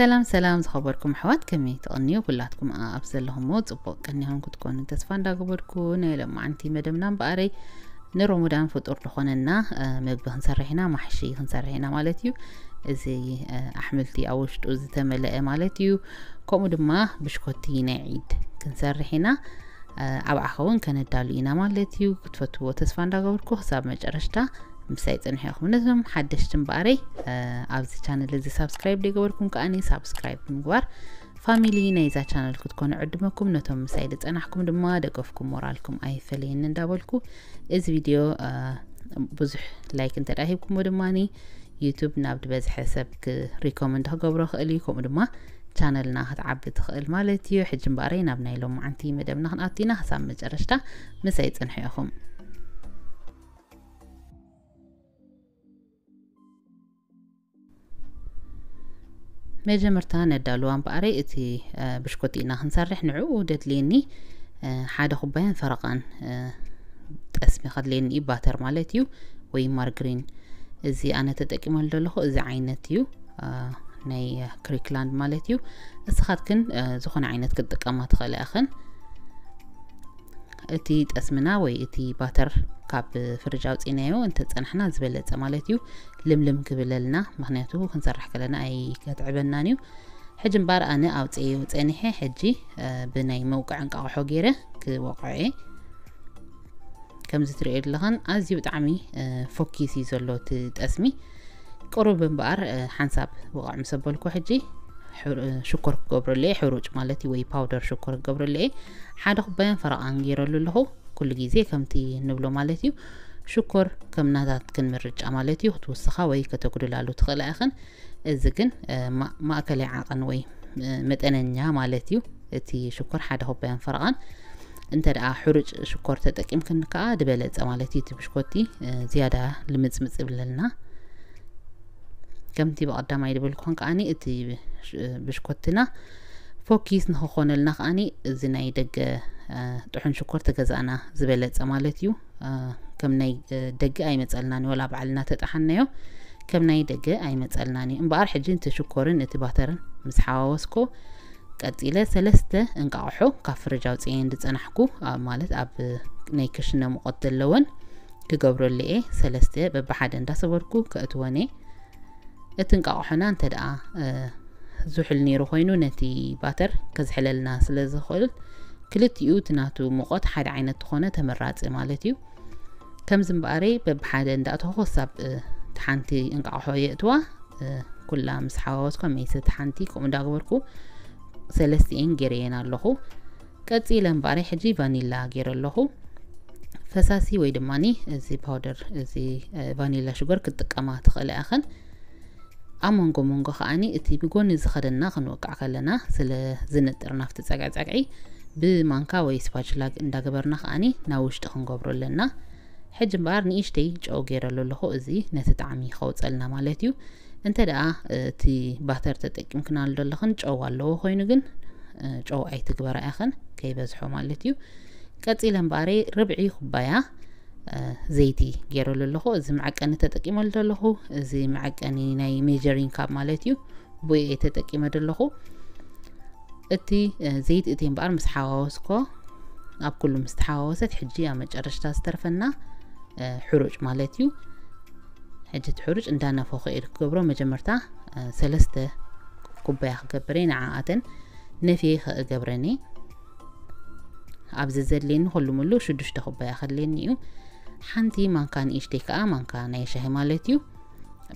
ሰላም ሰላም ዝኸበርኩም ኣሕዋት፣ ከመይ ትቕንዩ? ኩላትኩም ኣብ ዘለኹምዎ ጽቡቕ ቀኒኹም ክትኮኑ ተስፋ እንዳገበርኩ፣ ናይ ሎማዓንቲ መደብና እምበኣረይ ንሮሞዳን ፍጡር ዝኾነና መግቢ ክንሰርሕ ኢና፣ ማሕሺ ክንሰርሕ ኢና ማለት እዩ። እዚ ኣሕምልቲ ኣብ ውሽጡ ዝተመለአ ማለት እዩ። ከምኡ ድማ ብሽኮቲ ናይ ዒድ ክንሰርሕ ኢና። ኣብ ዓኸውን ከነዳሉ ኢና ማለት እዩ። ክትፈትዎ ተስፋ እንዳገበርኩ ክሳብ መጨረሽታ ምሳይ ጽንሑ ኢኹም። ነዞም ሓደሽቲ እምበኣረይ ኣብዚ ቻነል እዚ ሳብስክራይብ ደይገበርኩም ከኣኒ ሳብስክራይብ ብምግባር ፋሚሊ ናይዛ ቻነል ክትኮኑ ዕድመኩም። ነቶም ምሳይ ዝጸናሕኩም ድማ ደገፍኩም ሞራልኩም ኣይፈለየኒ እንዳበልኩ፣ እዚ ቪድዮ ብዙሕ ላይክ እንተ ሂብኩሞ ድማኒ ዩቱብ ናብ ዝበዝሐ ሰብ ሪኮመንድ ክገብሮ ክእል እዩ። ከምኡ ድማ ቻነልና ክትዓቢ ትኽእል ማለት እዩ። ሕጂ እምበኣረይ ናብ ናይ ሎማዓንቲ መደብና ክንኣቱ ኢና። ክሳብ መጨረሽታ ምሳይ ጽንሑ ኢኹም። መጀመርታ ነዳልዋ እምበኣረይ እቲ ብሽኮቲ ኢና ክንሰርሕ። ንዕኡ ደድልየኒ ሓደ ኩባያን ፈረቓን ጠስሚ ከድልየኒ እዩ፣ ባተር ማለት እዩ፣ ወይ ማርግሪን። እዚ ኣነ ተጠቂመሉ ዘለኹ እዚ ዓይነት እዩ፣ ናይ ክሪክላንድ ማለት እዩ። እስኻትክን ዝኾነ ዓይነት ክትጥቀማ ትኽእላ ኢኽን። እቲ ጠስምና ወይ እቲ ባተር ካብ ፍርጅ ኣውፂእናዮ እንተፀናሕና ዝበለፀ ማለት እዩ። ልምልም ክብለልና፣ ምኽንያቱ ክንሰርሕ ከለና ኣይከትዕበናን እዩ። ሕጂ እምበኣር ኣነ ኣውፅኤዮ ፀኒሐ፣ ሕጂ ብናይ መውቅዒ እንቃቑሖ ገይረ ክወቕዖ እየ። ከምዚ ትርእዮ ዘለኽን ኣዝዩ ብጣዕሚ ፎኪስ እዩ ዘሎ እቲ ጠስሚ። ቅሩብ እምበኣር ሓንሳብ ውቕዕ ምስ ኣበልኩ ሕጂ ሽኮር ክገብረሉ እየ፣ ሕሩጭ ማለት እዩ፣ ወይ ፓውደር ሽኮር ክገብረሉ እየ። ሓደ ኩባያን ፈረቓን ገይረሉ ኣለኹ። ኩሉ ግዜ ከምቲ ንብሎ ማለት እዩ፣ ሽኮር ከም ናታትክን ምርጫ ማለት እዩ፣ ክትውስኻ ወይ ከተጉድላሉ ትኽእላ ኢኽን። እዚ ግን ማእከላይ ዓቐን ወይ መጠነኛ ማለት እዩ። እቲ ሽኮር ሓደ ኩባያን ፈረቓን። እንተ ደኣ ሕሩጭ ሽኮር ተጠቂምክን ከኣ ዝበለጸ ማለት እዩ። እቲ ብሽኮቲ ዝያዳ ልምጽምጽ ይብለልና። ከምቲ ብቐዳማይ ዝበልኩን ከኣኒ እቲ ብሽኮትና ፎኪስ ንኽኾነልና ከኣኒ እዚ ናይ ደገ ጥሑን ሽኮር ተገዛእና ዝበለጸ ማለት እዩ። ከም ናይ ደገ ኣይመጸልናን፣ ወላ ባዕልና ተጠሓናዮ ከም ናይ ደገ ኣይመጸልናን እዩ። እምበኣር ሕጂ እቲ ሽኮርን እቲ ባተርን ምስ ሓዋወስኮ ቀጺለ ሰለስተ እንቃቑሖ ካብ ፍርጅ ኣውፅኤን ዝጸናሕኩ፣ ማለት ኣብ ናይ ክሽነ ሙቐት ዘለወን ክገብረሉ እየ። ሰለስተ በብሓደ እንዳሰበርኩ ከእትወን እየ። እቲ እንቃቑሖና እንተ ደኣ ዝሑል ነይሩ ኮይኑ ነቲ ባተር ከዝሕለልና ስለ ዝኽእል ክልቲኡ እቲ ናቱ ሙቐት ሓደ ዓይነት ዝኾነ ተመራጺ ማለት እዩ። ከምዚ እምበኣረይ በብሓደ እንዳእተኹ ክሳብ እቲ ሓንቲ እንቃቑሖ የእትዋ። ኩላ ምስ ሓዋወስኳ መይሰቲ ሓንቲ ከምኡ እንዳገበርኩ ሰለስቲኤን ገይረየን ኣለኹ። ቀጺለ እምበኣረይ ሕጂ ቫኒላ ገይረ ኣለኹ። ፈሳሲ ወይ ድማኒ እዚ ፓውደር እዚ ቫኒላ ሽጎር ክትጥቀማ ትኽእላ ኢኽን። ኣብ መንጎ መንጎ ከኣኒ እቲ ብጎኒ ዝኸደና ክንወቅዕ ከለና ስለ ዝንጥር ናብቲ ጸግዒ ጸግዒ ብማንካ ወይ ስፓችላ እንዳገበርና ከኣኒ ናብ ውሽጢ ክንገብሮ ኣለና። ሕጂ እምበኣር ንእሽተይ ጨው ገይረሉ ኣለኹ። እዚ ነቲ ጣዕሚ ከውፀልና ማለት እዩ። እንተ ደኣ እቲ ባተር ተጠቂምክናሉ ዘለኽን ጨው ኣለዎ ኮይኑ ግን ጨው ኣይትግበራ ኢኽን፣ ከይበዝሖ ማለት እዩ። ቀጺለ እምበኣረይ ርብዒ ኩባያ ዘይቲ ገይረሉ ኣለኹ። እዚ መዐቀኒ ተጠቂመሉ ዘለኹ፣ እዚ መዐቀኒ ናይ ሜጀሪንግ ካፕ ማለት እዩ። ብኡ እየ ተጠቂመ ዘለኹ። እቲ ዘይቲ እቲ እምበኣር ምስ ሓዋወስኮ፣ ኣብ ኩሉ ምስ ተሓዋወሰት ሕጂ ኣብ መጨረሽታ ዝተርፈና ሕሩጭ ማለት እዩ። ሕጂ እቲ ሕሩጭ እንዳነፈኹ እየ ክገብሮ። መጀመርታ ሰለስተ ኩባያ ክገብር እየ፣ ንዓኣተን ነፍየ ከእገብረን እየ። ኣብዚ ዘድልየኒ ኩሉ ምሉ ሽዱሽተ ኩባያ ከድልየኒ እዩ። ሓንቲ ማንካ ንእሽተይ ከኣ ማንካ ናይ ሻሂ ማለት እዩ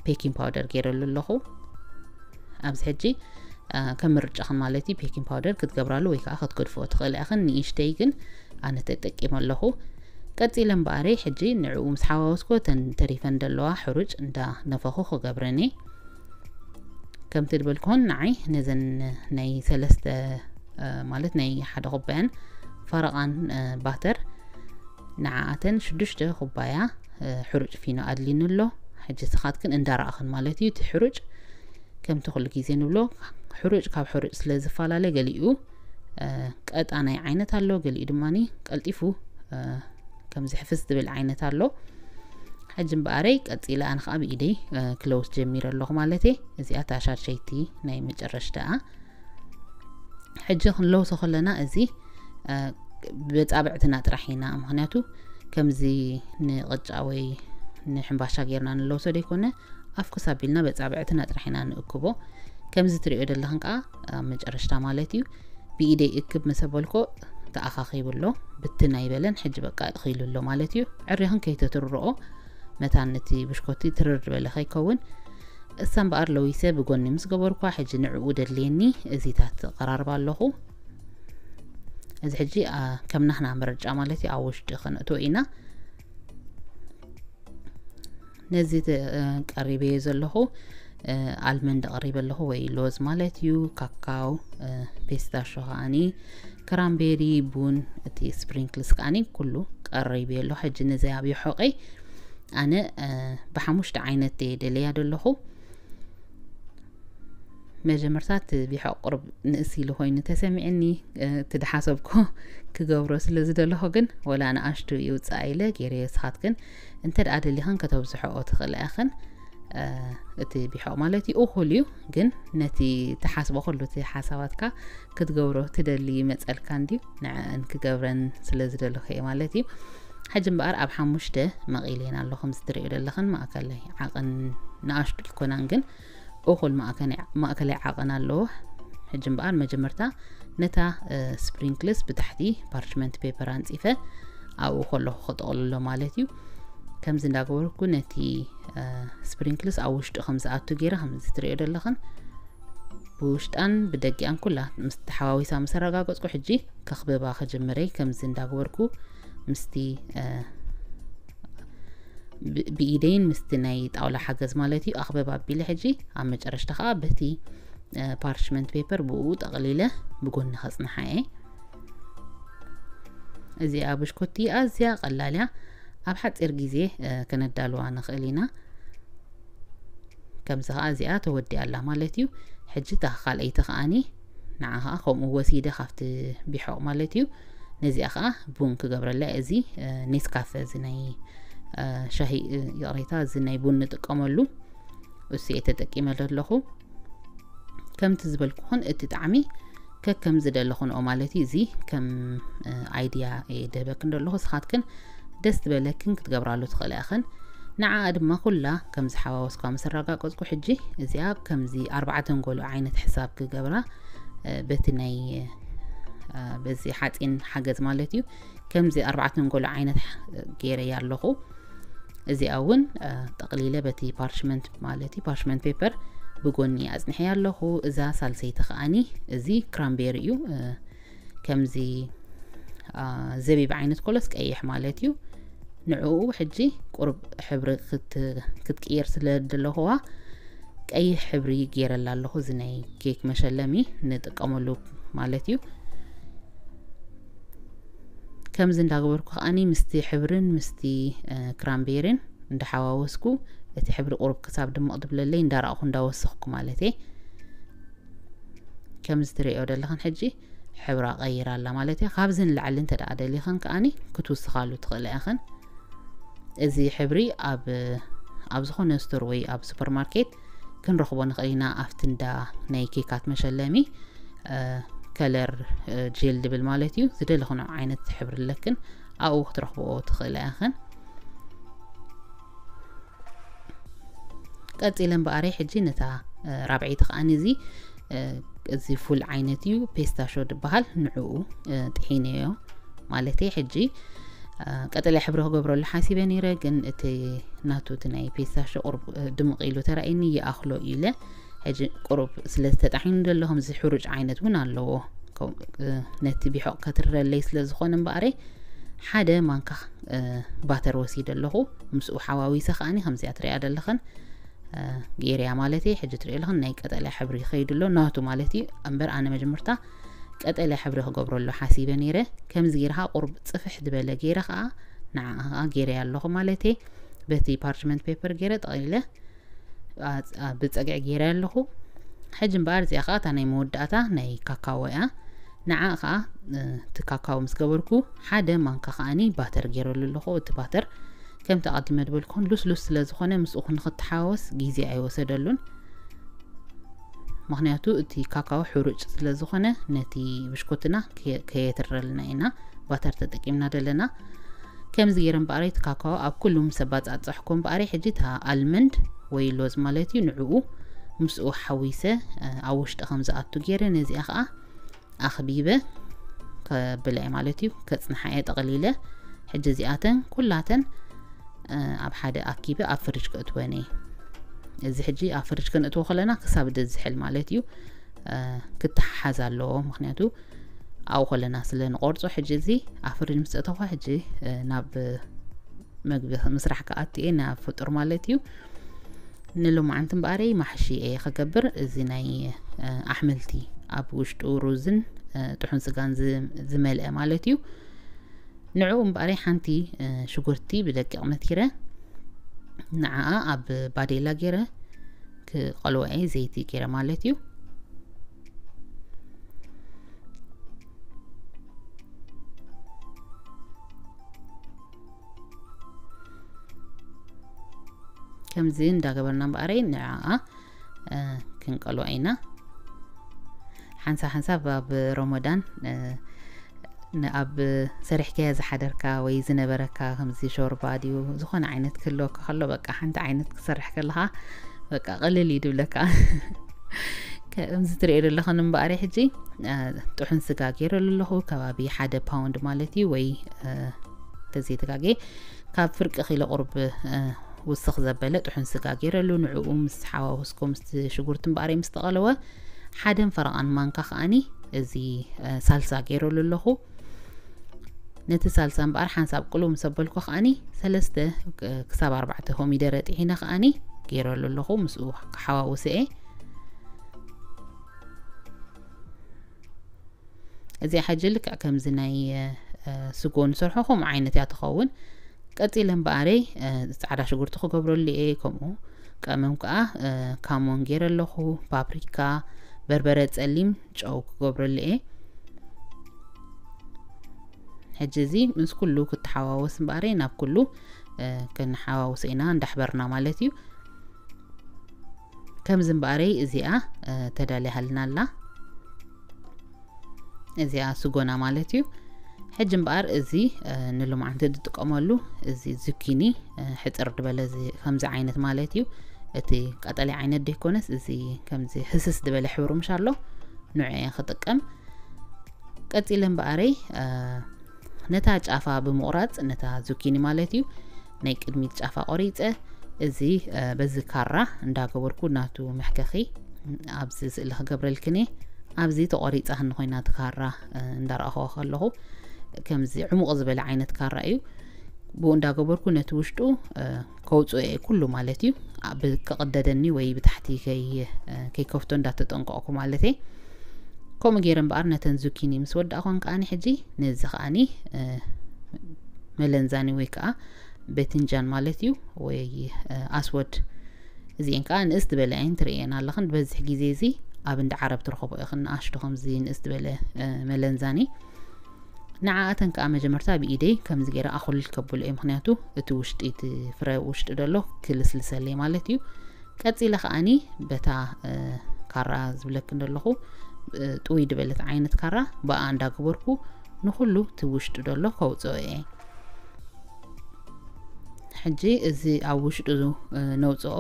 ቤኪንግ ፓውደር ገይረሉ ኣለኹ። ኣብዚ ሕጂ ከም ምርጫኽን ማለት እዩ ቤኪንግ ፓውደር ክትገብራሉ ወይ ከዓ ክትገድፍዎ ትኽእላ ኢኽን። ንእሽተይ ግን ኣነ ተጠቂመ ኣለኹ። ቀጺለ እምበኣረይ ሕጂ ንዕኡ ምስ ሓዋወስኮ እተን ተሪፈን ዘለዋ ሕሩጭ እንዳ ነፈኹ ክገብረን እየ። ከምቲ ዝበልኩን ንዓይ ነዘን ናይ ሰለስተ ማለት ናይ ሓደ ኩባያን ፈረቓን ባተር ንዓኣተን ሽዱሽተ ኩባያ ሕሩጭ ፊኖ ኣድሊኒ ኣሎ። ሕጂ ስኻትክን እንዳረኣኽን ማለት እዩ። እቲ ሕሩጭ ከምቲ ኩሉ ግዜ ንብሎ ሕሩጭ ካብ ሕሩጭ ስለ ዝፈላለ ገሊኡ ቀጣናይ ዓይነት ኣሎ፣ ገሊኡ ድማኒ ቀልጢፉ ከምዚ ሕፍስ ዝብል ዓይነት ኣሎ። ሕጂ እምበኣረይ ቀጺለ ኣነ ከዓ ብኢደይ ክለውስ ጀሚረ ኣለኹ ማለት እየ። እዚኣ እታ ሻድሸይቲ ናይ መጨረሽተኣ። ሕጂ ክንለውሶ ከለና እዚ በጻብዕትና ጥራሕ ኢና፣ ምክንያቱ ከምዚ ንቕጫ ወይ ንሕምባሻ ጌርና ንለውሶ ዘይኮነ፣ ኣፍኩስ ኣቢልና በጻብዕትና ጥራሕ ኢና ንእክቦ። ከምዚ ትሪኦ ዘለኽን ከዓ ኣብ መጨረሽታ ማለት እዩ። ብኢደይ እክብ ምስ በልኮ ተኣኻኺቡ ኣሎ፣ ብትን ኣይበለን። ሕጂ በቃ እኺሉ ኣሎ ማለት እዩ። ዕሪኽን ከይተትርርኦ መታን ነቲ ብሽኮቲ ትርር ዝበለ ከይከውን። እሳ እምበኣር ለዊሰ ብጎኒ ምስ ገበርኳ፣ ሕጂ ንዕኡ ደድልየኒ እዚታት እቐራርባ ኣለኹ። እዚ ሕጂ ከም ናህና ምርጫ ማለት እዩ፣ ኣብ ውሽጢ ከነእትዎ ኢና። ነዚ ቀሪበዮ ዘለኹ ኣልመንድ ቀሪበ ኣለኹ፣ ወይ ሎዝ ማለት እዩ። ካካው፣ ፔስታሾ ከዓኒ፣ ክራምቤሪ፣ ቡን፣ እቲ ስፕሪንክልስ ከዓኒ ኩሉ ቀሪበዮ ኣለኹ። ሕጂ ነዚ ኣብ ይሖቀይ ኣነ ብሓሙሽተ ዓይነት እየ ደለያ ዘለኹ። መጀመርታ እቲ ቢሖ ቁርብ ንእስ ኢሉ ኮይኑ ተሰሚዕኒ፣ እቲ ድሓሰብኮ ክገብሮ ስለ ዝደለኹ ግን ወላ ንኣሽቱ ይውፅኣ ኢለ ገይረዮ። ስኻትክን እንተ ደኣ ደሊኽን ከተብዝሖኦ ትኽእላ ኢኽን። እቲ ቢሖ ማለት እዩ፣ እኹል እዩ፣ ግን ነቲ ትሓስቦ ኩሉ እቲ ሓሳባትካ ክትገብሮ ትደሊ ይመፀልካ እንድዩ። ንዕአን ክገብረን ስለ ዝደለኹ እየ ማለት እዩ። ሕጂ እምበኣር ኣብ ሓሙሽተ መቒለየን ኣለኹ። ከምዚ ትሪኦ ዘለኽን ማእከላይ ዓቐን ንኣሽቱ ኣይኮናን፣ ግን እኹል ማእከላይ ዓቐን ኣለዎ። ሕጂ እምበኣር መጀመርታ ነታ ስፕሪንክልስ ብታሕቲ ፓርችመንት ፔፐር ኣንፂፈ ኣብኡ ከለኹ ከጠቕልሎ ማለት እዩ። ከምዚ እንዳገበርኩ ነቲ ስፕሪንክልስ ኣብ ውሽጡ ከም ዝኣቱ ገይረ፣ ከምዚ ትሪኦ ዘለኽን ብውሽጣን ብደጊኣን ኩላ ምስ ተሓዋዊሳ ምስ ኣረጋገፅኩ፣ ሕጂ ከኽብባ ክጅምረይ። ከምዚ እንዳገበርኩ ምስቲ ብኢደይን ምስቲ ናይ ጣውላ ሓገዝ ማለት እዩ ኣኽበብ ኣቢለ፣ ሕጂ ኣብ መጨረሽታ ከዓ በቲ ፓርችመንት ፔፐር ብኡ ጠቕሊለ ብጎኒ ከጽንሓ እየ። እዚኣ ብሽኮቲ ኣዝያ ቀላል እያ፣ ኣብ ሓጺር ግዜ ከነዳልዋ ንኽእል ኢና። ከምዚ ከዓ እዚኣ ተወዲኣ ኣላ ማለት እዩ። ሕጂ እታ ካልኣይቲ ከዓኒ ንዓ ከዓ ከምኡ ወሲደ ካብቲ ቢሖቕ ማለት እዩ። ነዚኣ ከዓ ቡን ክገብረላ እየ። እዚ ኔስካፈ፣ እዚ ናይ ሻሂ፣ ይቕሬታ፣ እዚ ናይ ቡን ንጥቀመሉ እሱ እየ ተጠቂመ ዘለኹ። ከምቲ ዝበልኩኹን እቲ ጣዕሚ ከከም ዝደለኹንኦ ማለት እዩ። እዚ ከም ኣይድያ እየ ደህበክን ዘለኹ። ስኻትክን ደስ ዝበለክን ክትገብራሉ ትኽእላ ኢኽን። ንዓኣ ድማ ኩላ ከም ዝሓዋወስኳ ምስ ኣረጋገጽኩ፣ ሕጂ እዚኣ ከምዚ ኣርባዕተ ኣንጎሎ ዓይነት ሕሳብ ክገብራ በቲ ናይ በዚ ሓጺን ሓገዝ ማለት እዩ። ከምዚ ኣርባዕተ ኣንጎሎ ዓይነት ገይረያ ኣለኹ። እዚኣ እውን ጠቕሊለ በቲ ፓርችመንት ማለት እዩ፣ ፓርችመንት ፔፐር ብጎኒ ኣጽንሐያ ኣለኹ። እዛ ሳልሰይቲ ከዓኒ እዚ ክራምቤሪ እዩ። ከምዚ ዘቢብ ዓይነት ኮለስ ቀይሕ ማለት እዩ። ንዕኡ ሕጂ ቁሩብ ሕብሪ ክትቅየር ስለ ደለኹዋ ቀይሕ ሕብሪ ገይረላ ኣለኹ። እዚ ናይ ኬክ መሸለሚ ንጥቀመሉ ማለት እዩ። ከምዚ እንዳገበርኩ ከዓኒ ምስቲ ሕብርን ምስቲ ክራምቤርን እንዳሓዋወስኩ፣ እቲ ሕብሪ ቁሩብ ክሳብ ድምቕ ድብለለይ እንዳረኣኹ እንዳወሰኽኩ ማለት እየ። ከምዚ ትሪኦ ዘለኽን ሕጂ ሕብራ ቀይራ ኣላ ማለት እያ። ካብዚ ንላዕሊ እንተ ደኣ ደሊኽን ከዓኒ ክትውስኻሉ ትኽእላ ኢኽን። እዚ ሕብሪ ኣብ ኣብ ዝኾነ ስቶር ወይ ኣብ ሱፐርማርኬት ክንረኽቦ ንኽእል ኢና። ኣብቲ እንዳ ናይ ኬካት መሸለሚ ከለር ጄል ድብል ማለት እዩ። ዝደለኽንኦ ዓይነት ሕብሪ ኣለክን ኣብኡ ክትረኽብኦ ትኽእላ ኢኽን። ቀጺለ እምበኣረይ ሕጂ ነታ ራብዐይቲ ከዓኒ እዚ እዚ ፉል ዓይነት እዩ፣ ፔስታሾ ዝበሃል፣ ንዕኡ ጥሒነዮ ማለት እየ። ሕጂ ቀጠልያ ሕብሪ ክገብረሉ ሓሲበ ነይረ፣ ግን እቲ ናቱ እቲ ናይ ፔስታሾ ቁሩብ ድምቕ ኢሉ ተራእየኒ፣ ይኣኽሎ ኢለ። ሕጂ ቁሩብ ስለ ዝተጣሒኑ ዘሎ ከምዚ ሕሩጭ ዓይነት እውን ኣለዎ። ነቲ ቢሖቕ ከትርረለይ ስለ ዝኾነ እምበኣረይ ሓደ ማንካ ባተር ወሲደ ኣለኹ። ምስኡ ሓዋዊሰ ከዓኒ ከምዚኣ ትሪኣ ዘለኽን ገይረያ ማለት እየ። ሕጂ ትሪኦ ኣለኽን ናይ ቀጠልያ ሕብሪ ይኸይድ ኣሎ ናቱ ማለት እዩ። እምበር ኣነ መጀመርታ ቀጠልያ ሕብሪ ክገብረሉ ሓሲበ ነይረ። ከምዚ ገይረ ከዓ ቁሩብ ጽፍሕ ዝበለ ገይረ ከዓ ንዓ ከዓ ገይረያ ኣለኹ ማለት እየ። በቲ ፓርችመንት ፔፐር ገይረ ጠቕሊለ ብጸግዒ ገይረ ኣለኹ። ሕጂ እምበኣር እዚኣ ከዓ እታ ናይ መወዳእታ ናይ ካካዎ እያ። ንዓ ከዓ እቲ ካካዎ ምስ ገበርኩ ሓደ ማንካ ከዓኒ ባተር ገይረሉ ኣለኹ። እቲ ባተር ከምቲ ኣቐዲመ ዝበልኩን ልስሉስ ስለ ዝኾነ ምስኡ ንክተሓዋወስ ግዜ ኣይወሰደሉን። ምኽንያቱ እቲ ካካዎ ሕሩጭ ስለ ዝኾነ ነቲ ብሽኮትና ከየ-፣ ከየትረልና ኢና ባተር ተጠቂምና ዘለና። ከምዚ ገይረ እምበኣረይ እቲ ካካዎ ኣብ ኩሉ ምስ ኣባጻጸሕኩ እምበኣረይ ሕጂ እታ ኣልመንድ ወይ ሎዝ ማለት እዩ ንዕኡ ምስኡ ሓዊሰ፣ እ፣ ኣብ ውሽጢ ከም ዝኣቱ ገይረ ነዚኣ ኸኣ ኣኽቢበ ከብላ እየ ማለት እዩ። ከጽንሓ እየ ጠቕሊለ። ሕጂ እዚኣተን ኩላተን፣ እ፣ ኣብ ሓደ ኣኪበ ኣብ ፍርጅ ከእትወን እየ። እዚ ሕጂ ኣብ ፍርጅ ከነእትዎ ከለና ክሳብ ደዝሕል ማለት እዩ፣ እ፣ ክተሓሓዝ ኣለዎ። ምኽንያቱ ኣብኡ ከለና ስለ ንቆርጾ ሕጂ እዚ ኣብ ፍርጅ ምስ ኣተኹ ሕጂ፣ እ፣ ናብ መግቢ ምስራሕ ክኣቱ እየ ናብ ፍጡር ማለት እዩ። ንሎማዓንቲ እምበኣረይ ማሕሺ እየ ክገብር። እዚ ናይ፣ እ፣ ኣሕምልቲ ኣብ ውሽጡ ሩዝን፣ እ፣ ጥሑን ስጋን ዝ-፣ ዝመልአ ማለት እዩ። ንዕኡ እምበኣረይ ሓንቲ፣ እ፣ ሽጉርቲ ብደቂቕ መቲረ ንዓኣ ኣብ ባዴላ ገይረ ክቐልዋ እየ፣ ዘይቲ ገይረ ማለት እዩ። ከምዚ እንዳገበርና እምበኣረይ ንዓኣ፣ እ፣ ክንቀልዋ ኢና። ሓንሳብ ሓንሳብ ኣብ ሮመዳን፣ እ፣ ን-፣ ኣብ ሰሪሕካዮ ዝሓደርካ ወይ ዝነበረካ ከምዚ ሾርባ ድዩ ዝኾነ ዓይነት ክህልወካ ከሎ በቃ ሓንቲ ዓይነት ክትሰርሕ ከለኻ በቃ ቅልል እዩ ድብለካ። ከምዚ ትሪኦ ዘለኹን እምበኣረይ ሕጂ፣ እ፣ ጥሑን ስጋ ገይረሉ ኣለኹ፣ ከባቢ ሓደ ፓውንድ ማለት እዩ፣ ወይ፣ እ፣ ተዘይተጋጌ ካብ ፍርቂ ኪሎ ቁርብ፣ እ፣ ውስኽ ዘበለ ጥሑን ስጋ ገይረሉ። ንዕኡ ምስ ሓዋወስኩ ምስቲ ሽጉርቲ እምበኣረይ ምስ ተቐለወ ሓደን ፈረቓን ማንካ ከኣኒ እዚ፣ እ፣ ሳልሳ ገይረሉ ኣለኹ። ነቲ ሳልሳ እምበኣር ሓንሳብ ቅልው ምስ ኣበልኩ ከኣኒ ሰለስተ፣ እ፣ ክሳብ ኣርባዕተ ኮሚደረ ጥሒነ ከኣኒ ገይረሉ ኣለኹ። ምስኡ ክሓዋውሰ እየ። እዚኣ ሕጂ ልክዕ ከምዚ ናይ፣ እ፣ ስጎ ንሰርሖ ከምኡ ዓይነት እያ ትኸውን። ቀጺለ እምበኣረይ፣ እ፣ ጻዕዳ ሽጉርቲ ክገብረሉ እየ፣ ከምኡ ቀመም ከኣ፣ እ፣ ካሞን ገይረ ኣለኹ፣ ፓፕሪካ፣ በርበረ ጸሊም፣ ጨው ክገብረሉ እየ። ሕጂ እዚ ምስ ኩሉ ክተሓዋወስ እምበኣረይ ናብ ኩሉ፣ እ፣ ክንሓዋውሶ ኢና እንዳሕበርና ማለት እዩ። ከምዚ እምበኣረይ እዚኣ፣ እ፣ ተዳልያሃልና ኣላ። እዚኣ ስጎና ማለት እዩ። ሕጂ እምበኣር እዚ፣ እ፣ ንሎማዓንቲ ዝጥቀመሉ እዚ ዙኪኒ፣ እ፣ ሕጽር ዝበለ እዚ ከምዚ ዓይነት ማለት እዩ። እቲ ቀጠልያ ዓይነት ደይኮነስ እዚ ከምዚ ህስስ ዝበለ ሕብሩ ምሽ ኣሎ፣ ንዑ እየ ክጥቀም። ቀጺለ እምበኣረይ፣ እ፣ ነታ ጫፋ ብምቑራጽ ነታ ዙኪኒ ማለት እዩ፣ ናይ ቅድሚት ጫፋ ቆሪጸ፣ እዚ፣ እ፣ በዚ ካራ እንዳገበርኩ ናቱ መሕከኺ ኣብዚ ስእሊ ክገብረልክን እየ። ኣብዚ ተቆሪጻ ክንዲ ኮይና እቲ ካራ፣ እ፣ እንዳረኣኽዋ ከለኹ ከምዚ ዕሙቕ ዝበለ ዓይነት ካራ እዩ። ብኡ እንዳገበርኩ ነቲ ውሽጡ፣ እ፣ ከውጽኦ እየ ኩሉ ማለት እዩ። ኣብ ክቕደደኒ ወይ ብታሕቲ ከይ-፣ እ፣ ከይከፍቶ እንዳተጠንቀቕኩ ማለት እየ። ከምኡ ገይረ እምበኣር ነተን ዙኪኒ ምስ ወዳእኳን ከኣኒ ሕጂ ነዚ ከኣኒ፣ እ፣ መለንዛኒ ወይ ከዓ በትንጃን ማለት እዩ፣ ወይ፣ እ፣ ኣስወድ። እዚኤን ከዓ ንእስ ዝበለ እየን ትርእየን ኣለኽን። በዝሕ ግዜ እዚ ኣብ እንዳ ዓረብ ትረኸቦ ኢኽን፣ ንኣሽቱ ከምዚ ንእስ ዝበለ፣ እ፣ መለንዛኒ። ንዓኣተን ከዓ መጀመርታ ብኢደይ ከምዚ ገይረ ኣኹልል ከብሎ እየ፣ ምኽንያቱ እቲ ውሽጢ፣ እቲ ፍረ ውሽጢ ደሎ ክልስልሰለይ ማለት እዩ። ቀጺለ ከኣኒ በታ፣ እ፣ ካራ ዝብለክን ደለኹ፣ እ፣ ጥውይ ዝበለት ዓይነት ካራ ብኣ እንዳገበርኩ ንኹሉ እቲ ውሽጢ ደሎ ከውፅኦ እየ። ሕጂ እዚ ኣብ ውሽጡ፣ እ፣ ነውፅኦ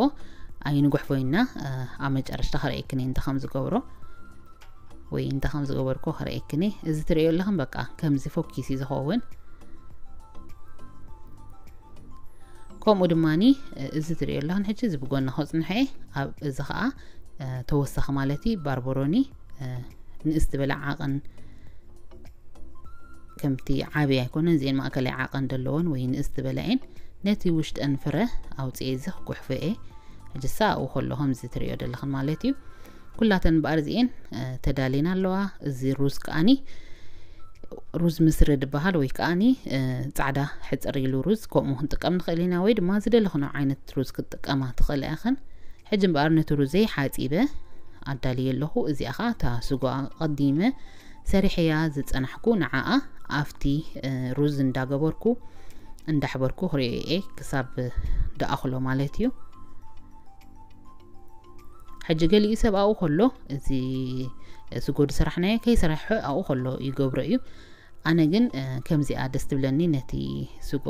ኣይንጉሕፎ ኢና፣ እ፣ ኣብ መጨረሽታ ከርእየክን እየ እንታይ ከም ዝገብሮ ወይ እንታይ ከም ዝገበርኩ ከርእየክን እየ። እዚ ትርእዮ ኣለኽን በቃ ከምዚ ፎኪስ እዩ ዝኸውን። ከምኡ ድማኒ፣ እ፣ እዚ ትርእዮ ኣለኽን ሕጂ እዚ ብጎና ከፅንሖ እየ። ኣብ እዚ ኸዓ፣ እ፣ ተወሳኺ ማለት እዩ ባርበሮኒ፣ እ፣ ንእስ ዝበለ ዓቐን ከምቲ ዓብይ ኣይኮነን፣ እዚኤን ማእከላይ ዓቐን ዘለወን ወይ ንእስ ዝበላ እየን። ነቲ ውሽጠን ፍረ ኣውፅኤ እዚ ክጉሕፎ እየ። ሕጂ ሳኡ ከሎ ከምዚ ትርእዮ ዘለኽን ማለት እዩ። ኩላተን እምበኣር እዚኤን፣ እ፣ ተዳልየን ኣለዋ። እዚ ሩዝ ከኣኒ ሩዝ ምስሪ ዝበሃል ወይ ከኣኒ፣ እ፣ ጻዕዳ ሕጽር ኢሉ ሩዝ ከምኡ ክንጥቀም ንኽእል ኢና፣ ወይ ድማ ዝደለኽኖ ዓይነት ሩዝ ክትጥቀማ ትኽእላ ኢኽን። ሕጂ እምበኣር ነቲ ሩዘይ ሓጺበ ኣዳልየ ኣለኹ። እዚኣ ኸኣ እታ ስጓ ቀዲመ ሰሪሐያ ዝጸናሕኩ ንዓኣ ኣብቲ፣ እ፣ ሩዝ እንዳገበርኩ እንዳሕበርኩ ክሪኦ እየ ክሳብ ደኣኽሎ ማለት እዩ። ሕጂ ገሊኡ ሰብ ኣብኡ ከሎ እዚ ስጎ ዝሰራሕናዮ ከይሰራሐ ኣብኡ ከሎ ይገብሮ እዩ። ኣነ ግን ከምዚኣ ደስ ትብለኒ፣ ነቲ ስጎ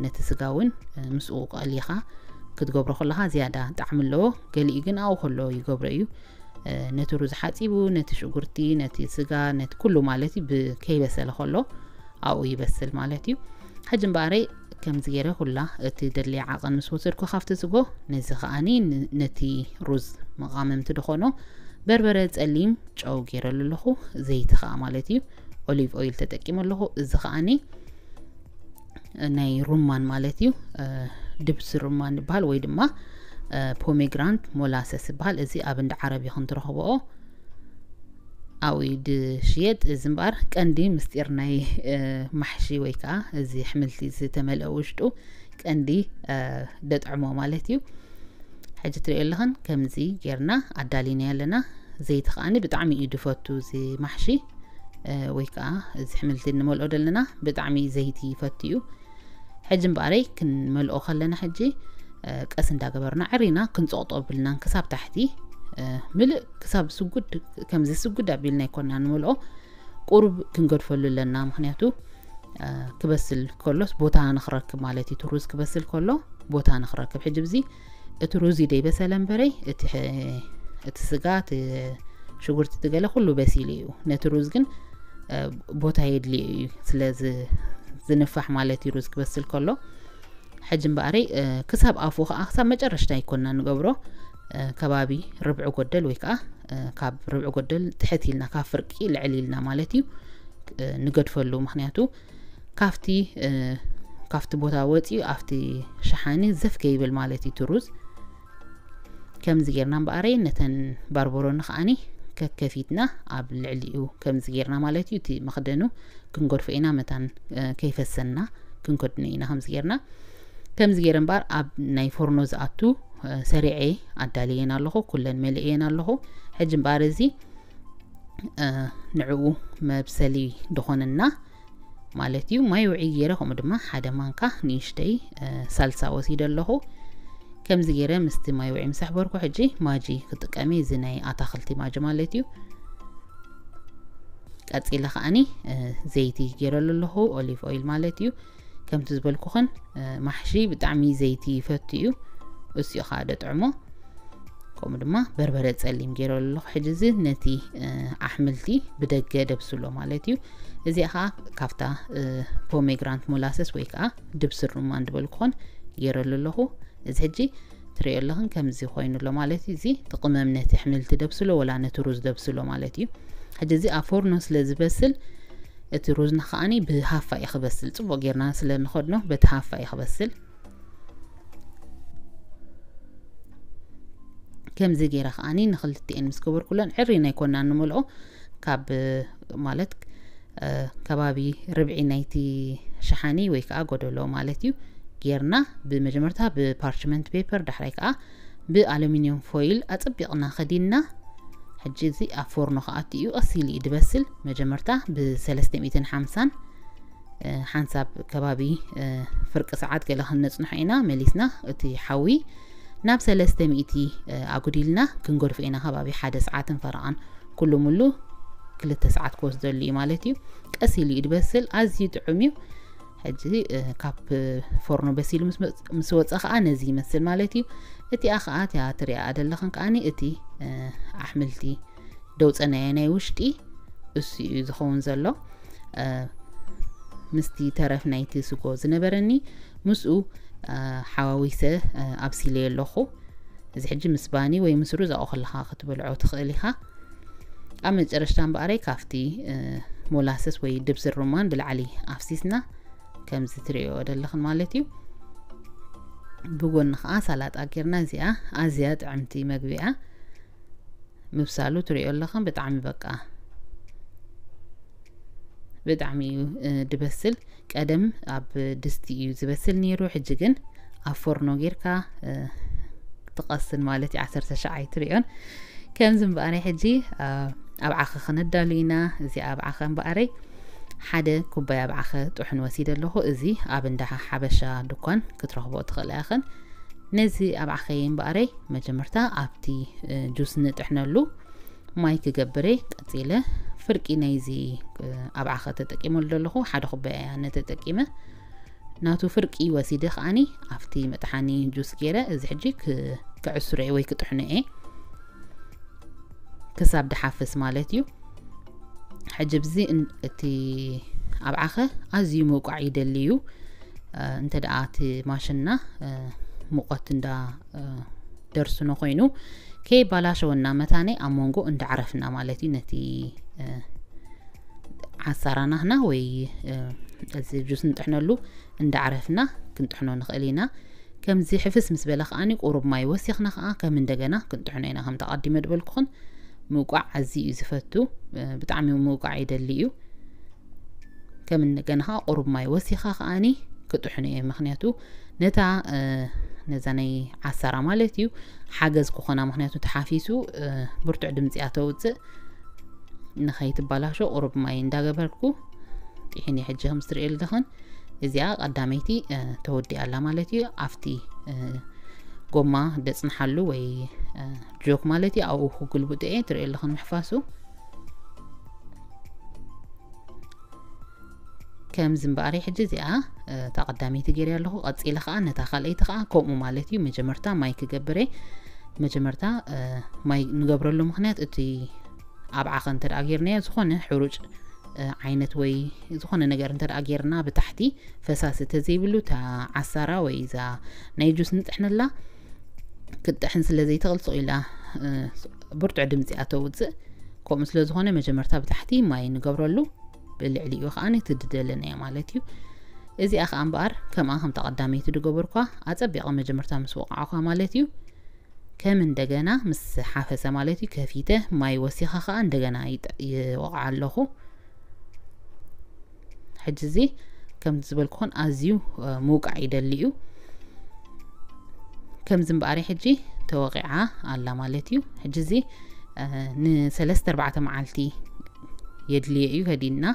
ነቲ ስጋ እውን ምስኡ ቀሊኻ ክትገብሮ ከለኻ ዝያዳ ጣዕሚ ኣለዎ። ገሊኡ ግን ኣብኡ ከሎ ይገብሮ እዩ። ነቲ ሩዝ ሓፂቡ፣ ነቲ ሽጉርቲ፣ ነቲ ስጋ፣ ነቲ ኩሉ ማለት እዩ ብከይበሰለ ከሎ ኣብኡ ይበስል ማለት እዩ። ሕጂ እምበኣረይ ከምዚ ገይረ ኩላ እቲ ደድልያ ዓቐን ምስ ወሰድኩ ካብቲ ስጎ፣ ነዚ ከኣኒ ነቲ ሩዝ መቓመምቲ ድኾኖ በርበረ ጸሊም ጨው ገይረሉ ኣለኹ። ዘይቲ ከኣ ማለት እዩ ኦሊቭ ኦይል ተጠቂመ ኣለኹ። እዚ ከኣኒ ናይ ሩማን ማለት እዩ፣ ድብሲ ሩማን ይበሃል ወይ ድማ ፖሜግራንት ሞላሰስ ይበሃል። እዚ ኣብ እንዳ ዓረብ ኢኹም ትረኽብኦ። ኣብኡ ድሽየጥ። እዚ እምበኣር ቀንዲ ምስጢር ናይ ማሕሺ ወይ ከዓ እዚ ኣሕምልቲ ዝተመልአ ውሽጡ ቀንዲ ደጥዕሞ ማለት እዩ። ሕጂ ትሪኦ ኣለኽን ከምዚ ጌርና ኣዳሊና ኣለና። ዘይቲ ከዓኒ ብጣዕሚ እዩ ድፈቱ እዚ ማሕሺ ወይ ከዓ እዚ ኣሕምልቲ ንመልኦ ዘለና ብጣዕሚ ዘይቲ ይፈቱ እዩ። ሕጂ እምበኣረይ ክንመልኦ ከለና ሕጂ ቀስ እንዳገበርና ዕሪና ክንጾቕጦ ብልናን ክሳብ ታሕቲ ምልእ ክሳብ ስጉድ፣ ከምዚ ስጉድ ኣቢልና ኣይኮና ንመልኦ፣ ቁሩብ ክንገድፈሉ ኣለና። ምክንያቱ ክበስል ከሎስ ቦታ ንክረክብ ማለት እዩ። እቲ ሩዝ ክበስል ከሎ ቦታ ንክረክብ። ሕጂ ብዚ እቲ ሩዝ እዩ ደይበሰለ እምበረይ እቲ ስጋ፣ እቲ ሽጉርቲ፣ እቲ ገለ ኩሉ በሲሉ እዩ። ነቲ ሩዝ ግን ቦታ የድልዮ እዩ፣ ስለ ዝንፋሕ ማለት እዩ ሩዝ ክበስል ከሎ። ሕጂ እምበኣረይ ክሳብ ኣፉ ከዓ ክሳብ መጨረሽታ ይኮና ንገብሮ። ከባቢ ርብዒ ጎደል ወይ ከዓ ካብ ርብዒ ጎደል ትሕት ኢልና ካብ ፍርቂ ልዕል ኢልና ማለት እዩ ንገድፈሉ። ምክንያቱ ካብቲ ካብቲ ቦታ ወፂኡ ኣብቲ ሸሓኒ ዘፍ ከይብል ማለት እዩ እቲ ሩዝ። ከምዚ ጌርና እምበኣረይ ነተን ባርበሮኒ ከዓኒ ከከፊትና ኣብ ልዕሊኡ ከምዚ ጌርና ማለት እዩ እቲ መኽደኑ ክንገድፎ ኢና። መታን ከይፈሰና ክንከድኖ ኢና። ከምዚ ጌርና ከምዚ ጌረ እምበኣር ኣብ ናይ ፎርኖ ዝኣቱ ሰሪዐ ኣዳልየን ኣለኹ፣ ኩለን መልእየን ኣለኹ። ሕጂ እምበኣር እዚ ንዕኡ መብሰሊ ድኾነና ማለት እዩ። ማይ ውዒ ገይረ ከምኡ ድማ ሓደ ማንካ ንእሽተይ ሳልሳ ወሲደ ኣለኹ። ከምዚ ገይረ ምስቲ ማይ ውዒ ምስ ኣሕበርኩ ሕጂ ማጂ ክጥቀም እየ፣ እዚ ናይ ኣታኽልቲ ማጂ ማለት እዩ። ቀጺለ ከዓኒ ዘይቲ ገይረሉ ኣለኹ፣ ኦሊቭ ኦይል ማለት እዩ። ከምቲ ዝበልኩኽን ማሕሺ ብጣዕሚ ዘይቲ ይፈቱ እዩ፣ እሱ እዩ ከዓ ደጥዕሞ። ከምኡ ድማ በርበረ ጸሊም ገይረሉ ኣለኹ። ሕጂ እዚ ነቲ ኣሕምልቲ ብደገ ደብስሎ ማለት እዩ። እዚኣ ከዓ ካብታ ፖሜግራንት ሞላሰስ ወይ ከዓ ድብሲ ሩማን ዝበልኩኽን ገይረሉ ኣለኹ። እዚ ሕጂ ትሪኦ ኣለኽን ከምዚ ኮይኑ ኣሎ ማለት እዩ። እዚ እቲ ቅመም ነቲ ኣሕምልቲ ደብስሎ ወላ ነቲ ሩዝ ደብስሎ ማለት እዩ። ሕጂ እዚ ኣብ ፎርኖ ስለ ዝበስል እቲ ሩዝና ከዓኒ ብሃፋ እዩ ክበስል። ጽቡቕ ጌርና ስለ ንኸድኖ በቲ ሃፋ እዩ ክበስል። ከምዚ ገይረ ከዓኒ ንክልቲኤን ምስ ገበርኩለን ዕሪ ናይ ኮና ንመልኦ ካብ ማለት ከባቢ ርብዒ ናይቲ ሸሓኒ ወይ ከዓ ጎደሎ ማለት እዩ ጌርና ብመጀመርታ ብፓርችመንት ፔፐር ዳሕራይ ከዓ ብኣሉሚኒየም ፎይል ኣፀቢቕና ከዲንና። ሕጂ እዚ ኣብ ፎርኖ ክኣቱ እዩ። ቀስ ኢሉ እዩ ድበስል። መጀመርታ ብሰለስተ ሚእትን ሓምሳን ሓንሳብ ከባቢ ፍርቂ ሰዓት ገለ ክንነፅንሖ ኢና። መሊስና እቲ ሓዊ ናብ ሰለስተ ሚእቲ ኣጉዲልና ክንገድፎ ኢና። ከባቢ ሓደ ሰዓትን ፈረቓን ኩሉ ሙሉ ክልተ ሰዓት ክወስደሉ እዩ ማለት እዩ። ቀስ ኢሉ እዩ ድበስል። ኣዝዩ ጥዑም እዩ። ሕጂ ካብ ፎርኖ በሲሉ ምስ ወፀ ከዓ ነዚ ይመስል ማለት እዩ። እቲኣ ከዓ እቲኣ ትሪኣ ደለኽን ከዓኒ እቲ ኣሕምልቲ ደውፀናዮ ናይ ውሽጢ እሱ እዩ ዝኸውን ዘሎ። ምስቲ ተረፍ ናይቲ ስጎ ዝነበረኒ ምስኡ ሓዋዊሰ ኣብሲለዮ ኣለኹ። እዚ ሕጂ ምስ ባኒ ወይ ምስ ሩዝ ኣብኡ ከለኻ ክትበልዖ ትኽእል ኢኻ። ኣብ መጨረሽታ እምበኣረይ ካብቲ ሞላሰስ ወይ ድብሲ ሩማን ብላዕሊ ኣፍሲስና ከምዚ ትሪኦ ደለኽን ማለት እዩ። ብጎኒ ከዓ ሳላጣ ጌርና። እዚኣ ኣዝያ ጥዕምቲ መግቢ እያ። ምብሳሉ ትሪኦ ኣለኽን ብጣዕሚ በቃ ብጣዕሚ እዩ ድበስል። ቀደም ኣብ ድስቲ እዩ ዝበስል ነይሩ። ሕጂ ግን ኣብ ፎርኖ ጌርካ ትቐስን ማለት እዩ። ዓሰርተ ሻዓ ኣይትሪኦን። ከምዚ እምበኣረይ ሕጂ ኣብዓኸ ክነዳሉ ኢና። እዚ ኣብዓኸ እምበኣረይ ሓደ ኩባያ ኣብዓኸ ጥሑን ወሲደ ኣለኹ። እዚ ኣብ እንዳ ሓበሻ ድኳን ክትረኽቦ ትኽእላ ኢኽን። ነዚ ኣብዓኸይ እምበኣረይ መጀመርታ ኣብቲ፣ እ፣ ጁስ ንጥሕነሉ ማይ ክገብር እየ። ቀጺለ ፍርቂ ናይዚ፣ እ፣ ኣብዓኸ ተጠቂመሉ ዘለኹ። ሓደ ኩባያ እየ ኣነ ተጠቂመ። ናቱ ፍርቂ ወሲደ ከኣኒ ኣብቲ መጥሓኒ ጁስ ገይረ፣ እዚ ሕጂ ክ-፣ ክዕስሮ እየ ወይ ክጥሕኖ እየ። ክሳብ ድሓፍስ ማለት እዩ። ሕጂ ብዚ እን-፣ እቲ ኣብዓኸ ኣዝዩ ምውቃዕ ይደሊ እዩ። እ፣ እንተ ደኣ እቲ ማሽንና፣ እ፣ ሙቐት እንዳ፣ እ፣ ደርስኖ ኮይኑ ከይባላሸወና መታነ ኣብ መንጎ እንዳዕረፍና ማለት እዩ። ነቲ፣ እ፣ ዓሳራ ናህና ወይ፣ እ፣ እዚ ጁስ ንጥሕነሉ እንዳዕረፍና ክንጥሕኖ ንኽእል ኢና። ከምዚ ሕፍስ ምስ በለ ከኣኒ ቁሩብ ማይ ወሲኽና ከኣ ከም እንደገና ክንጥሕኖ ኢና። ከም ተቐዲመ ዝበልኩኽን ምውቃዕ ኣዝዩ እዩ ዝፈቱ፣ እ፣ ብጣዕሚ ምውቃዕ ይደሊ እዩ። ከም እንደገና ከኣ ቁሩብ ማይ ወሲኻ ከኣኒ ክጥሕኖ እየ። ምኽንያቱ ነታ፣ እ፣ ነዛ ናይ ዓሳራ ማለት እዩ ሓገዝ ክኾና። ምኽንያቱ ተሓፊሱ፣ እ፣ ብርቱዕ ድምፂ እያ ተውፅእ። ንኸይትባላሾ ቁሩብ ማይ እንዳገበርኩ ጥሒኒ። ሕጂ ከም ዝትርእዮ ኣለኽን እዚኣ ቀዳመይቲ፣ እ፣ ተወዲኣ ኣላ ማለት እዩ። ኣብቲ፣ እ፣ ጎማ ደጽንሓሉ ወይ፣ እ፣ ጆክ ማለት እዩ። ኣብኡ ክግልብጦ እየ። ትርእዮ ኣለኽን ምሕፋሱ። ከምዚ እምበኣር ሕጂ እዚኣ፣ እ፣ እታ ቀዳመይቲ ገይረ ኣለኹ። ቀጺለ ከኣ ነታ ካልኣይቲ ከኣ ከምኡ ማለት እዩ። መጀመርታ ማይ ክገብር እየ። መጀመርታ፣ እ፣ ማይ ንገብረሉ ምኽንያት እቲ ኣብዓኸ እንተ ደኣ ጌርናዮ ዝኾነ ሕሩጭ፣ እ፣ ዓይነት ወይ ዝኾነ ነገር እንተ ደኣ ጌርና ብታሕቲ ፈሳሲ ተዘይብሉ እታ ዓሳራ ወይ እዛ ናይ ጁስ ንጥሕነላ ክትጥሕን ስለ ዘይትኽእል ስቕ ኢላ፣ እ፣ ብርቱዕ ድምፂ እያ ተውፅእ። ከምኡ ስለ ዝኾነ መጀመርታ ብታሕቲ ማይ ንገብረሉ፣ ብልዕሊኡ ከኣ ትድደለና እያ ማለት እዩ። እዚኣ ከኣ እምበኣር ከምኣ ከምታ ቀዳመይቲ ዝገበርኳ ኣጸቢቐ መጀመርታ ምስ ወቕዓኳ ማለት እዩ። ከም እንደገና ምስ ሓፈሰ ማለት እዩ ከፊተ ማይ ወሲኻ ከኣ እንደገና ይጥ-፣ ይወቕዓ ኣለኹ። ሕጂ እዚ ከምቲ ዝበልኩኹን ኣዝዩ፣ እ፣ ምውቃዕ ይደሊ እዩ። ከምዚ እምበኣር ሕጂ ተወቒዓ ኣላ ማለት እዩ። ሕጂ እዚ፣ እ፣ ንሰለስተ ኣርባዕተ መዓልቲ የድልዮ እዩ ከዲንና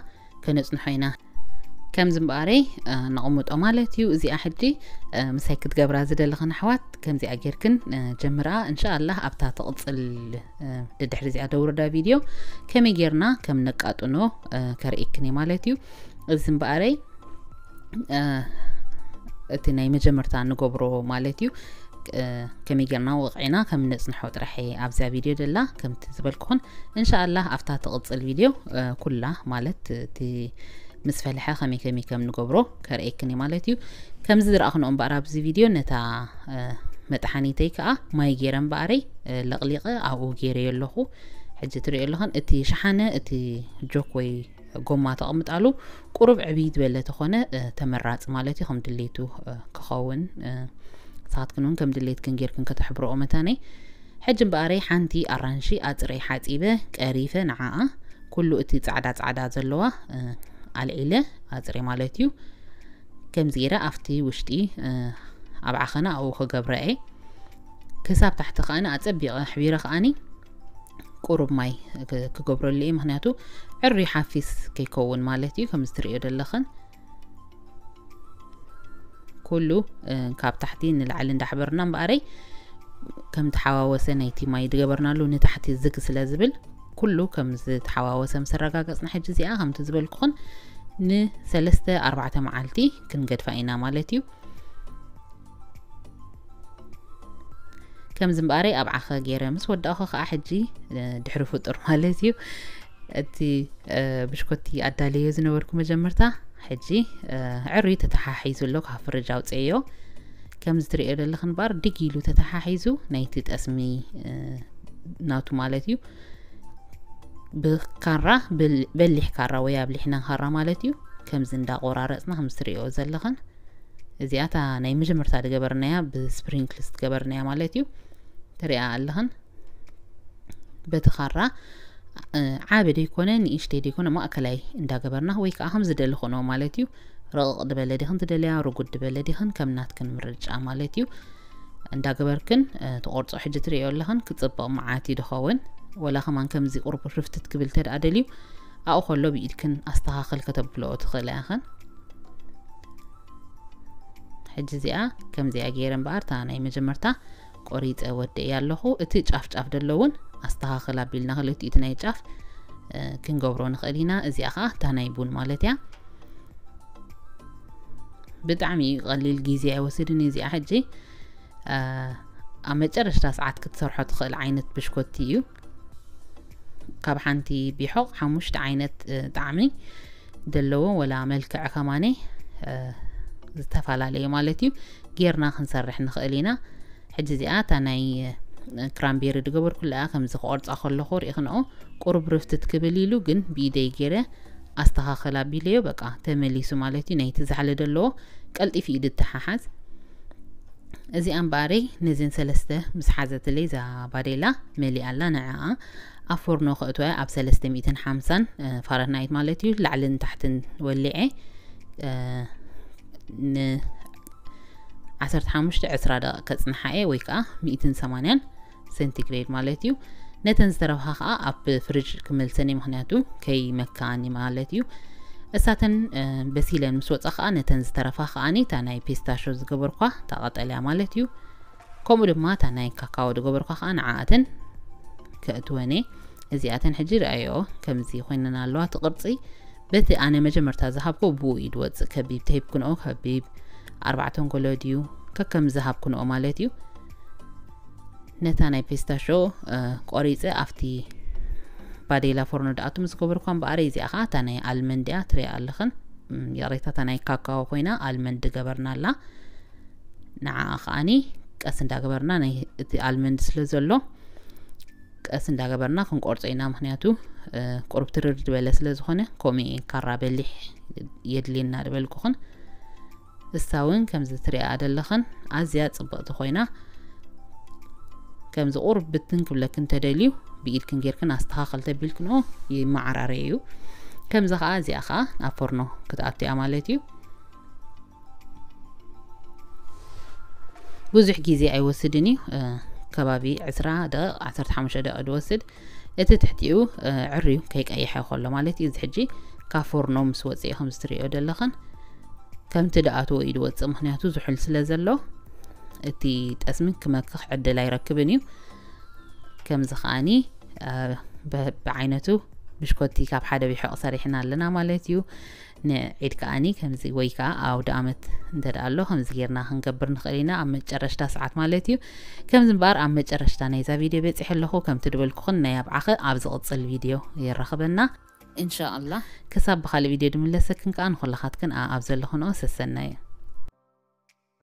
ከነጽንሖ ኢና። ከምዚ እምበኣረይ፣ እ፣ ነቕምጦ ማለት እዩ። እዚኣ ሕጂ፣ እ፣ ምሳይ ክትገብራ ዝደለኽን ኣሕዋት ከምዚኣ ጌርክን፣ እ፣ ጀምራ። እንሻኣላህ ኣብታ ትቕጽል፣ እ፣ ደድሕሪ እዚኣ ደውርዳ ቪድዮ ከመይ ጌርና ከም ነቃጥኖ፣ እ፣ ከርእየክን እየ ማለት እዩ። እዚ እምበኣረይ፣ እ፣ እቲ ናይ መጀመርታ ንገብሮ ማለት እዩ። እ፣ ከመይ ጌርና ወቕዒና ከም ነጽንሖ ጥራሕ እየ ኣብዛ ቪድዮ ደላ። ከምቲ ዝበልኩኹን እንሻኣላህ ኣብታ ትቕጽል ቪድዮ፣ እ፣ ኩላ ማለት እቲ ምስ ፈልሐ ከመይ ከመይ ከም ንገብሮ ከርእየክን እየ ማለት እዩ። ከምዚ ዝረኣኽንኦ እምበኣር ኣብዚ ቪድዮ ነታ፣ እ፣ መጥሓኒተይ ከኣ ማይ ጌረ እምበኣረይ፣ እ፣ ለቕሊቐ ኣብኡ ጌረዮ ኣለኹ። ሕጂ ትርእዮ ኣለኽን እቲ ሸሓነ፣ እቲ ጆክ ወይ ጎማ ተቐምጣሉ ቁሩብ ዕብይ ዝበለ ተኾነ፣ እ፣ ተመራጺ ማለት እዩ። ከም ድሌቱ፣ እ፣ ክኸውን፣ እ፣ ንስኻትክን እውን ከም ድሌትክን ጌርክን ከተሕብረኦ መታነይ። ሕጂ እምበኣረይ ሓንቲ ኣራንሺ ኣጽረይ ሓጺበ፣ ቀሪፈ ንዓኣ ኩሉ እቲ ጻዕዳ ጻዕዳ ዘለዋ፣ እ፣ ኣልዒለ ኣጽረ ማለት እዩ። ከምዚ ገይረ ኣብቲ ውሽጢ፣ እ፣ ኣብዓኸና ኣብኡ ክገብረ እየ። ክሳብ ታሕቲ ከኣኒ ኣጸቢቐ ኣሕቢረ ከኣኒ ቁሩብ ማይ ክ-፣ ክገብረሉ እየ። ምኽንያቱ ዕሩይ ሓፊስ ከይከውን ማለት እዩ። ከምዚ ትርእዮ ዘለኽን ኩሉ፣ እ፣ ካብ ታሕቲ ንላዕሊ እንዳሕበርና እምበኣረይ ከም ተሓዋወሰ ናይቲ ማይ ዝገበርናሉ ንታሕቲ ዝግ ስለ ዝብል ኩሉ ከም ዝተሓዋወሰ ምስ ኣረጋገጽና ሕጂ እዚኣ ከምቲ ዝበልኩኽን ንሰለስተ ኣርባዕተ መዓልቲ ክንገድፋ ኢና ማለት እዩ። ከምዚ እምበኣረይ ኣብዓኸ ገይረ ምስ ወዳእኹ ከኣ ሕጂ፣ እ፣ ድሕሪ ፍጡር ማለት እዩ። እቲ፣ እ፣ ብሽኮቲ ኣዳለዮ ዝነበርኩ መጀመርታ ሕጂ፣ እ፣ ዕሩይ ተተሓሒዙ ኣሎ፣ ካብ ፍርጅ ኣውፅኤዮ። ከምዚ ትርእዮ ዘለኽን እምበኣር ድግ ኢሉ ተተሓሒዙ ናይቲ ጠስሚ፣ እ፣ ናቱ ማለት እዩ። ብካራ፣ ብል-፣ በሊሕ ካራ ወይ ኣብሊሕና ካራ ማለት እዩ። ከምዚ እንዳቆራረጽና ከምዚ ትርእዮ ዘለኽን እዚኣ እታ ናይ መጀመርታ ዝገበርናያ ብስፕሪንክልስ ዝገበርናያ ማለት እዩ። ትሪኣ ኣለኽን በቲ ካራ፣ እ፣ ዓቢ ደይኮነ ንእሽተይ ደይኮነ ማእከላይ እንዳገበርና ወይ ከዓ ከም ዝደለኽንኦ ማለት እዩ። ረቕቕ ዝበለ ዲኽን ትደልያ፣ ርጉድ ዝበለ ዲኽን ከም ናትክን ምርጫ ማለት እዩ። እንዳገበርክን፣ እ፣ ትቆርጾ። ሕጂ ትሪኦ ኣለኽን ክጽብቕ መዓት እዩ ዝኸውን። ወላ ከማን ከምዚ ቁርብ ርፍትት ክብል ተደኣ ደልዩ ኣብኡ ከሎ ብኢድክን ኣስተኻኽል ከተብልኦ ትኽእላ ኢኽን። ሕጂ እዚኣ ከምዚኣ ገይረ እምበኣር፣ እታ ናይ መጀመርታ ቆሪፀ ወደእያ ኣለኹ። እቲ ጫፍ ጫፍ ደሎ እውን ኣስተኻኽል ኣቢልና ክልቲኡ እቲ ናይ ጫፍ፣ እ፣ ክንገብሮ ንኽእል ኢና። እዚኣ ኸዓ እታ ናይ ቡን ማለት እያ። ብጣዕሚ እዩ ቀሊል፣ ግዜ ኣይወስድን እዩ። እዚኣ ሕጂ፣ እ፣ ኣብ መጨረሽታ ሰዓት ክትሰርሖ ትኽእል ዓይነት ብሽኮቲ እዩ። ካብ ሓንቲ ቢሖቕ ሓሙሽተ ዓይነት፣ እ፣ ጣዕሚ ዘለዎ ወላ መልክዕ ከማኔ፣ እ፣ ዝተፈላለየ ማለት እዩ፣ ጌርና ክንሰርሕ ንኽእል ኢና። ሕጂ እዚኣ እታ ናይ፣ እ፣ ክራምቤሪ ዝገበርኩላ እያ። ከምዚ ክቆርጻ ከለኹ ርኢኽንኦ ቁሩብ ርፍትት ክብል ኢሉ፣ ግን ብኢደይ ገይረ ኣስተኻኽል ኣቢለዮ፣ በቃ ተመሊሱ ማለት እዩ። ናይቲ ዛሕሊ ዘለዎ ቀልጢፉ እዩ ዝተሓሓዝ። እዚኣ እምበኣረይ ነዘን ሰለስተ ምስ ሓዘትለይ እዛ ባዴላ መሊኣ ኣላ። ንዕኣ ኣብ ፎርኖ ከእትዋ ኣብ ሰለስተ ሚእትን ሓምሳን፣ እ፣ ፋረንሃይት ማለት እዩ፣ ላዕልን ታሕትን ወሊዐ፣ እ፣ ን ዓሰርተ ሓሙሽተ ዕስራ ደቂቕ ከጽንሓ እየ፣ ወይ ከኣ ሚእትን ሰማንያን ሴንቲግሬድ ማለት እዩ። ነተን ዝተረፋ ከኣ ኣብ ፍሪጅ ክመልሰን እየ፣ ምኽንያቱ ከይመክኣኒ ማለት እዩ። እሳተን፣ እ፣ በሲለን ምስ ወጻ ከኣ ነተን ዝተረፋ ከኣኒ እታ ናይ ፒስታሾ ዝገበርኳ እታ ቀጠልያ ማለት እዩ። ከምኡ ድማ እታ ናይ ካካዎ ዝገበርኳ ከኣ ንዓኣተን ከእትወን እየ። እዚኣተን ሕጂ ረኣዮ ከምዚ ኮይነን ኣለዋ። እቲ ቅርጺ በቲ ኣነ መጀመርታ ዝሃብኮ ብኡ እዩ ዝወጽእ። ከቢብ ተሂብክንኦ፣ ከቢብ ኣርባዕተ ኣንጎሎ ድዩ፣ ከከም ዝሃብክንኦ ማለት እዩ። ነታ ናይ ፒስታሾ፣ እ፣ ቆሪጸ ኣብቲ ባዴላ ፎርኖ ድኣቱ ምስ ገበርኳ እምበኣር፣ እዚኣ ኸዓ እታ ናይ ኣልመንድ እያ፣ ትሪኣ ኣለኽን። እም፣ ይቕሬታ፣ እታ ናይ ካካዎ ኮይና ኣልመንድ ገበርና ኣላ። ንዓኣ ከኣኒ ቀስ እንዳገበርና፣ ናይ እቲ ኣልመንድ ስለ ዘሎ ቀስ እንዳገበርና ክንቆርጾ ኢና። ምኽንያቱ፣ እ፣ ቁሩብ ትርር ዝበለ ስለ ዝኾነ፣ ከምኡ እየ ካራ በሊሕ የድልየና ዝበልኩኽን። እሳ እውን ከምዚ ትሪኣ ዘለኽን ኣዝያ ጽብቕቲ ኮይና፣ ከምዚ ቁሩብ ብትን ክብለክን ተደልዩ ብኢድክን ጌርክን ኣስተኻኸል ተቢልክንኦ ይመዓራረይ እዩ። ከምዚ ኸኣ እዚኣ ኸኣ ኣብ ፎርኖ ክትኣቱ እያ ማለት እዩ። ብዙሕ ግዜ ኣይወስድን እዩ፣ እ፣ ከባቢ ዕስራ ደቂቕ፣ ዓሰርተ ሓሙሽተ ደቂቕ ዝወስድ። እቲ ትሕቲኡ፣ እ፣ ዕርዩ ከይቀይሐ ከሎ ማለት እዩ። እዚ ሕጂ ካብ ፎርኖ ምስ ወፅእ እዩ ከምዚ ትሪኦ ዘለኽን። ከምቲ ድኣትዎ እዩ ዝወፅእ፣ ምኽንያቱ ዝሑል ስለ ዘሎ እቲ ጠስሚ ክመክኽ ዕድል ኣይረክብን እዩ። ከምዚ ከኣኒ፣ እ፣ ብ-፣ ብዓይነቱ ብሽኮቲ ካብ ሓደ ቢሖቕ ሰሪሕና ኣለና ማለት እዩ። ንዒድ ከኣኒ ከምዚ ወይ ከኣ ኣውደ ኣመት እንተ ደኣ ኣሎ ከምዚ ጌርና ክንገብር ንኽእል ኢና፣ ኣብ መጨረሽታ ሰዓት ማለት እዩ። ከምዚ እምበኣር ኣብ መጨረሽታ ናይዛ ቪድዮ በጺሐ ኣለኹ። ከምቲ ዝበልኩኽን ናይ ኣብዓኸ ኣብ ዝቕጽል ቪድዮ የራኽበና። ኢንሻኣላህ። ክሳብ ብኻልእ ቪድዮ ድምለሰክን ከኣ ንኹላኻትክን ኣ-፣ ኣብ ዘለኹንኦ ሰሰናዩ።